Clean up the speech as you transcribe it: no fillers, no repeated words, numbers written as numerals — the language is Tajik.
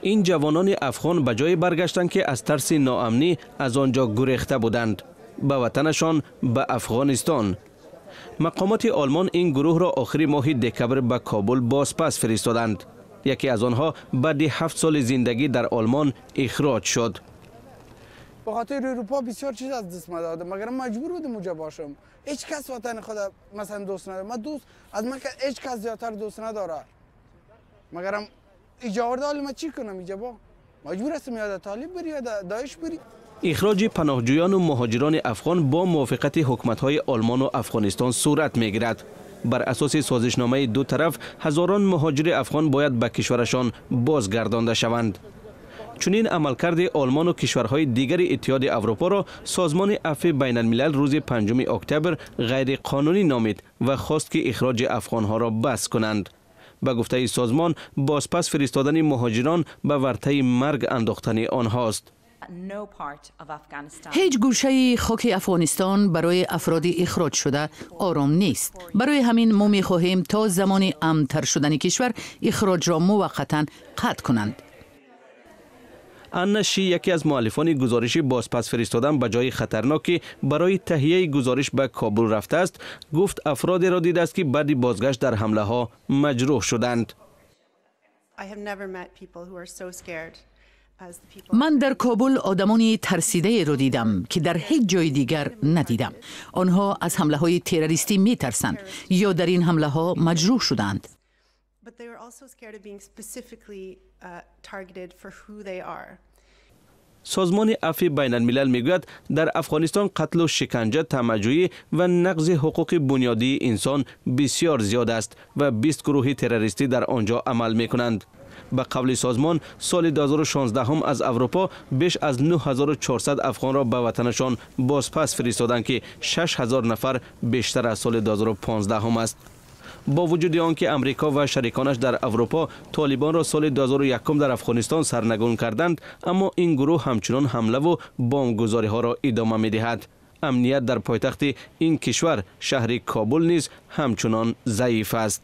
Ин ҷавонони афғон ба ҷое баргаштанд, ки аз тарси ноамнӣ аз он ҷо гурехта буданд, ба ватанашон, ба Афғонистон. Мақомоти Олмон ин гурӯҳро охири моҳи декабр ба Кобул бозпас фиристоданд. Яке аз онҳо баъди 7 соли зиндагӣ дар Олмон ихроҷ шуд. به خاطر اروپا بسیار چیز از دست ما دادم، مگر مجبور بودم اونجا باشم. هیچ کس وطن خود مثلا دوست نداره. من دوست از من هیچ کس زیادتر دوست نداره، مگرم اینجا آورده. حالا من چی کنم اینجا؟ با مجبور هستم یا طالب بری یا داعش بری. Ихроҷи паноҳҷӯёну муҳоҷирони афғон бо мувофиқати ҳукуматҳои Олмону Афғонистон сурат мегирад. Бар асоси созишномаи ду тараф, ҳазорон муҳоҷири афғон бояд ба кишварашон бозгардонда шаванд. Чунин амалкарди Олмону кишварҳои дигари Иттиҳоди Аврупоро Созмони Афви Байналмилал рӯзи 5 октябр ғайриқонунӣ номид ва хост, ки ихроҷи афғонҳоро бас кунанд. Ба гуфтаи созмон, бозпас фиристодани муҳоҷирон ба вартаи марг андохтани онҳост. Ҳеҷ гӯшаи хоки Афғонистон барои афроди ихроҷшуда ором нест. Барои ҳамин мо мехоҳем, то замони амнтар шудани кишвар ихроҷро муваққатан қатъ кунанд. Анна Ши, яке аз муаллифони гузориши бозпас фиристодан ба ҷои хатарнок, ки барои таҳияи гузориш ба Кобул рафтааст, гуфт, афродеро дидааст, ки баъди бозгашт дар ҳамлаҳо маҷрӯҳ шуданд. I have never met people who are so scared as the people. Ман дар Кобул одамони тарсидаеро дидам, ки дар ҳеҷ ҷои дигар надидам. Онҳо аз ҳамлаҳои террористӣ метарсанд ё дар ин ҳамлаҳо маҷрӯҳ шуданд. But they were also scared of being specifically targeted for who they are. Созмони Афви Байналмилал мегӯяд, дар Афғонистон қатлу шиканҷа, тамаъҷӯӣ ва нақзи ҳуқуқи бунёдии инсон бисёр зиёд аст ва 20 гурӯҳи террористӣ дар он ҷо амал мекунанд. Ба қавли созмон, соли 2016 аз Аврупо беш аз 9400 афғонро ба ватанашон бозпас фиристоданд, ки 6000 нафар бештар аз соли 2015 аст. Бо вуҷуди он ки Амрико ва шариконаш дар Аврупо Толибонро соли 2001 дар Афғонистон сарнагун карданд, аммо ин гурӯҳ ҳамчунон ҳамлаву бомбгузориҳоро идома медиҳад. Амният дар пойтахти ин кишвар, шаҳри Кобул, низ ҳамчунон заиф аст.